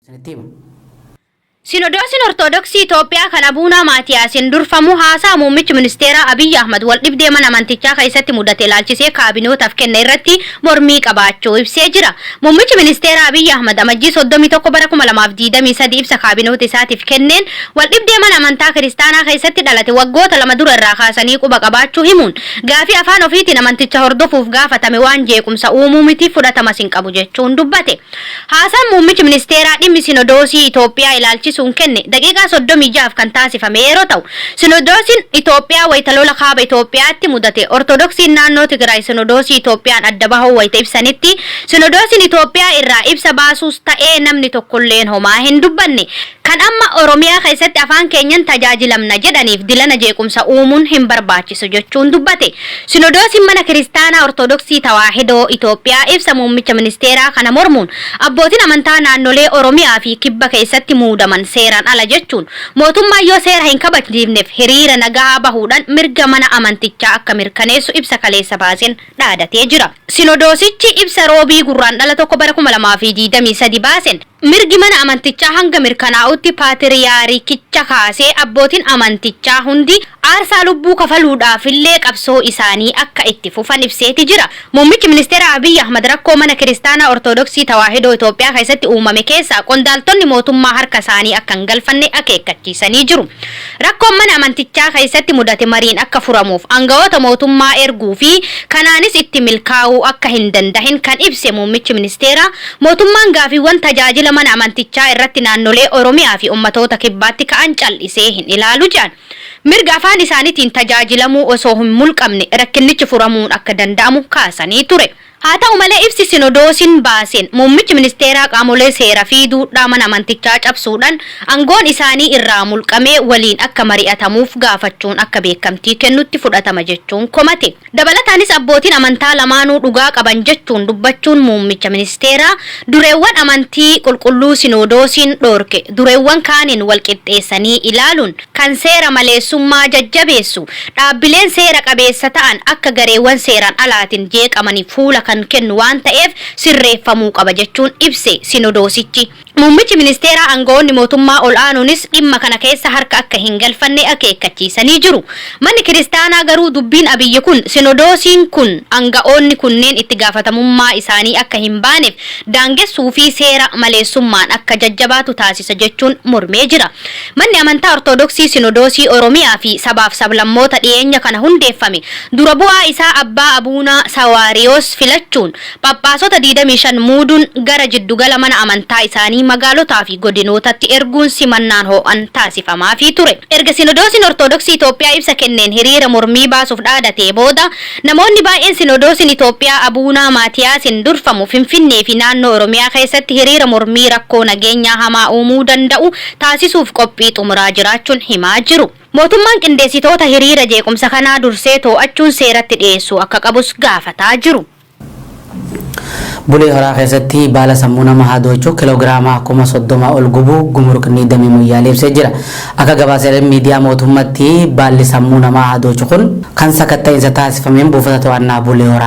Isinitti hima. Sinodoosiin Ortodoksii Itoophiyaa kan Abuunaa Maatiyaasin durfamu haasaa muummichi ministeeraa Abiy Ahmad waldhibdee mana amantichaa keessatti mudate ilaalchisee kaabinootaaf kenne irratti mormii qabaachuu ibsee jira. Muummichi ministeeraa Abiy Ahmad Amajjii 31 bara 2023 ibsa kaabinoota isaatiif kenneen waldhibdee mana amantaa kiristaanaa keessatti dhalate waggoota 2 dura irraa kaasanii quba qabaachuu himuun gaafii afaan ofiitiin amanticha hordofuuf gaafatame waan jeequmsa uumuu miti fudhatamas hin qabu jechuun dubbate. Haasaan muummichi ministeeraa dhimmi Sinodoosii Itoophiyaa ilaalchisuun kenne daqiiqaa 36f kan taasifame yeroo ta'u, Sinodoosiin Itoophiyaa wayita lola Kaaba Itoophiyaatti mudate Ortodoksiin naannoo Tigraay Sinodoosii Itoophiyaan adda bahuu wayita ibsanitti Sinodoosiin Itoophiyaa irraa ibsa baasuus ta'ee namni tokkolleen homaa hin dubbanne. Kan amma Oromiyaa keessatti afaan keenyan tajaajilamna jedhaniif dilana jeequmsa uumuun hin barbaachisu jechuun dubbate. Sinodoosiin Mana Kiristaanaa Ortodoksii Tawaahidoo Itoophiyaa ibsa muummicha ministeeraa kana mormuun abbootiin amantaa naannolee Oromiyaa fi Kibba keessatti muudaman seeraan ala jechuun mootummaan yoo seera hin kabajsiifnef hiriira nagahaa bahuudhan mirga mana amantichaa akka mirkaneessu ibsa kaleessa baaseen dhaadatee jira. Sinodoosichi ibsa Roobii Gurraandhala 1 bara 2023 baasen Mirgi mana amantichaa hanga mirkanaa'utti paatiriyaarikicha kaasee abbootiin amantichaa hundi aarsaa lubbuu kafaluudhaafillee qabsoo isaanii akka itti fufan ibseeti jira. Muummichi Ministeeraa Abiy Ahmad rakkoo Mana Kiristaanaa Ortodoksii Tawaahidoo Itoophiyaa keessatti uumame keessaa qondaaltonni mootummaa harka isaanii akka hin galfanne akeekkachiisanii jiru. Rakkoon mana amantichaa keessatti mudate mariin akka furamuuf angawoota mootummaa erguu fi kanaanis itti milkaa'uu akka hin dandahin kan ibse muummichi ministeeraa, mootummaan gaafiiwwan tajaajila mana amantichaa irratti naannolee Oromiyaa fi ummatoota Kibbaatti ka'an cal'isee hin ilaalu jedhan. Mirga afaan isaanitiin tajaajilamuu osoo hin mulqamne rakkinnichi furamuun akka danda'amu kaasanii ture. Haa ta'u malee ibsi Sinodoosiin baaseen muummichi ministeeraa qaamolee seera fi duudhaa mana amantichaa cabsuudhan angoon isaanii irraa mulqamee waliin akka mari'atamuuf gaafachuun akka beekamtii kennutti fudhatama jechuun komate. Dabalataanis abbootiin amantaa lamaanuu dhugaa qaban jechuun dubbachuun muummicha ministeeraa dureewwan amantii qulqulluu Sinodoosiin dhoorke dureewwan kaaniin wal qixxeessanii ilaaluun kan seera maleessummaa jajjabeessu, dhaabbileen seera qabeessa ta'an akka gareewwan seeraan alaatiin jeeqamaniif fuula kan kennu waan ta'eef sirreeffamuu qaba jechuun ibse Sinodoosichi. Muummichi ministeeraa aanga'oonni mootummaa ol'aanuunis dhimma kana keessa harka akka hin galfanne akeekkachiisanii jiru. Manni kiristaanaa garuu dubbiin Abiyyi kun Sinodoosiin kun aanga'oonni kunneen itti gaafatamummaa isaanii akka hin baaneef daangessuu fi seera maleessummaan akka jajjabaatu taasisa jechuun mormee jira. Manni Amantaa Ortodoksii Sinodoosii Oromiyaa fi sabaaf sablammoota dhiyeenya kana hundeeffame dura bu'aa isaa Abbaa Abuunaa Sawaariyoos filachuun Phaphaasota 25 muuduun gara jiddugala mana amantaa isaanii magaalotaa fi godinootatti erguun simannaan ho'an taasifamaafii ture. Erga Sinodoosiin Ortodoksii Itoophiyaa ibsa kenneen hiriira mormii baasuuf dhaadatee booda namoonni baay'een Sinodoosiin Itoophiyaa Abuunaa Maatiyaasin durfamu Finfinnee fi naannoo Oromiyaa keessatti hiriira mormii rakkoo nageenyaa hamaa uumuu danda'u taasisuuf qophii xumuraa jiraachuun himaa jiru. Mootummaan qindeessitoota hiriira jeequmsa kanaa dursee too'achuun seeratti dhiyeessuu akka qabus gaafataa jiru. Bulee Horaa keessatti baala sammuu nama hadoochu kiloogiraama 30,000 ol gubuu gumrukni damee Moyyaalee ibsee jira. Akka gabaasa miidiyaa mootummatti baalli sammuu namaa hadoochu kun kan sakatta'insa taasifameen buufata to'annaa Bulee Horaa.